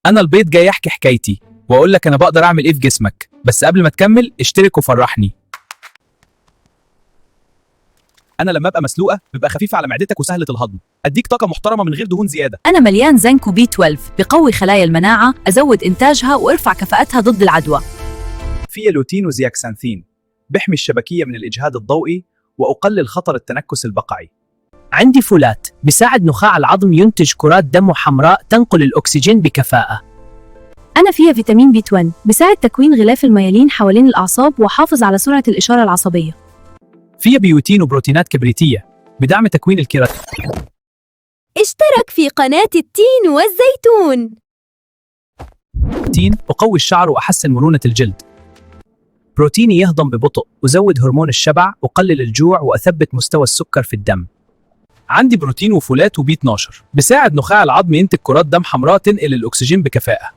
انا البيض جاي احكي حكايتي واقول لك انا بقدر اعمل ايه في جسمك، بس قبل ما تكمل اشترك وفرحني. انا لما ابقى مسلوقة ببقى خفيفة على معدتك وسهلة الهضم، اديك طاقة محترمه من غير دهون زيادة. أنا مليان زنك وبي 12، بقوي خلايا المناعة، أزود إنتاجها وأرفع كفاءتها ضد العدوى. فيها لوتين وزياكسانثين، بحمي الشبكيه من الاجهاد الضوئي واقلل خطر التنكس البقعي. عندي فولات بيساعد نخاع العظم ينتج كرات دم حمراء تنقل الأكسجين بكفاءة. أنا فيها فيتامين بي 12، بيساعد تكوين غلاف الميالين حوالين الأعصاب وحافظ على سرعة الإشارة العصبية. فيها بيوتين وبروتينات كبريتيه بدعم تكوين الكيراتين. اشترك في قناة التين والزيتون. أقوي الشعر وأحسن مرونة الجلد. بروتيني يهضم ببطء، أزود هرمون الشبع، أقلل الجوع وأثبت مستوى السكر في الدم. عندي بروتين وفولات وبي 12، بساعد نخاع العظم ينتج كرات دم حمراء تنقل الأكسجين بكفاءة.